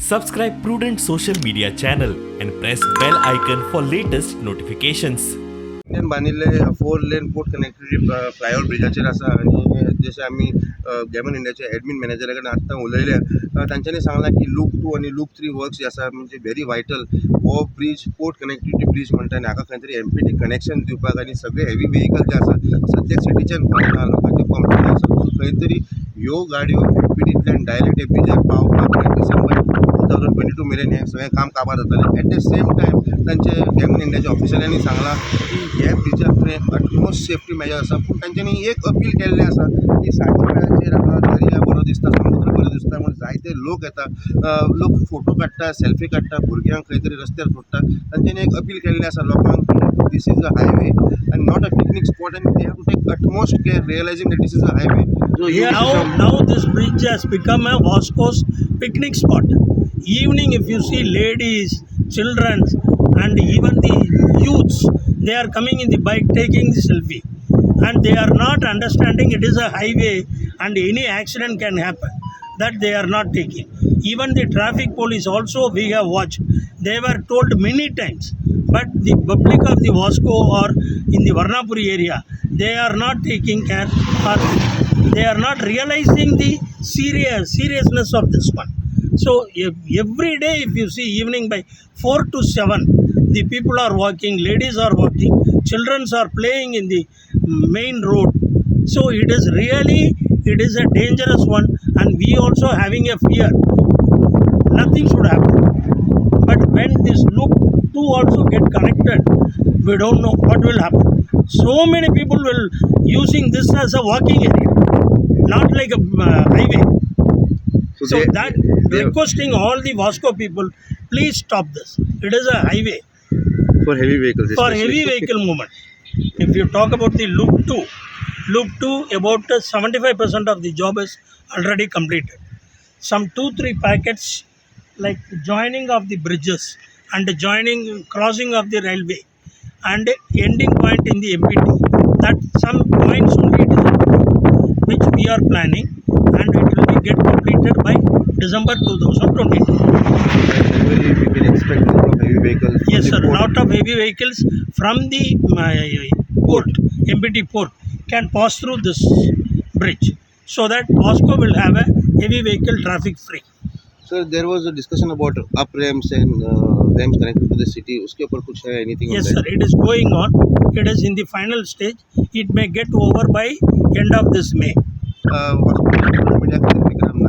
Subscribe Prudent social media channel and press bell icon for latest notifications. Indian बांदिल्ले four lane port connectivity flyover ब्रिजाचेर आसा आनी जशें आमी गॅमन इंडियाच्या एडमीन मॅनेजरा कडेन आत्तां उलयल्या, तांच्यांनी सांगलां की लूप टू आनी लूप थ्री वर्क्स जे आसा, म्हणजे व्हेरी वायटल हो ब्रीज, पोर्ट कनेक्टिविटी ब्रीज म्हणटा आनी हाका खंय तरी एमपीटी कनेक्शन दिवपाक आनी सगळे हेवी वेहिकल जे आसा सद्याक सिटीच्यान भोंवता, लोकांचे कंप्लेन आसा. सो खंय तरी ह्यो गाडयो एमपीटींतल्यान डायरेक्ट हे ब्रिजार पावपाक डिसेंबर 2022 मेरेन हें सगळें काम काबार जातलें. एट the same time तांचे गॅमन इंडियाच्या ऑफिशलांनी सांगलां की हे ब्रिजार थंय अटमोस्ट सेफ्टी मेजर आसा, पूण तांच्यांनी एक अपील केल्लें आसा की सांजच्या वेळाचेर हांगा दर्या बरो दिसता, समुद्र बरो दिसता म्हूण जायते लोक येता, लोक फोटो काडटा, सेल्फी काडटा, भुरग्यांक खंय तरी रस्त्यार सोडटा. तांच्यांनी एक अपील केल्लें आसा लोकांक की this is a highway and not a picnic spot and they have to take utmost care, realizing that this is a highway. Now this bridge has become a Vasco's picnic spot. Evening, if you see ladies, children, and even the youths, they are coming in the bike taking the selfie, and they are not understanding it is a highway and any accident can happen. That they are not taking. Even the traffic police also we have watched. They were told many times, but the public of the Vasco or in the Varnapuri area, they are not taking care or they are not realizing the seriousness of this one. So every day, if you see evening by 4 to 7, the people are walking, ladies are walking, children are playing in the main road. So it is really, it is a dangerous one, and we also having a fear. Nothing should happen. But when this loop 2 also get connected, we don't know what will happen. So many people will using this as a walking area, not like a highway. So that requesting all the Vasco people, please stop this. It is a highway for heavy vehicles. For heavy vehicle movement. If you talk about the loop 2, loop 2 about 75% of the job is already completed. Some 2-3 packets like joining of the bridges and joining crossing of the railway and ending point in the MPT. That some points only it is which we are planning, and it will be get completed by December 2022. January we can expect lot of heavy vehicles. Yes, sir. Lot of heavy vehicles from the port, MPT port, can pass through this bridge, so that Vasco will have a heavy vehicle traffic free. Sir, there was a discussion about up ramps and ramps connected to the city. उसके ऊपर कुछ है anything? Yes, sir. It is going on. It is in the final stage. It may get over by end of this May. Media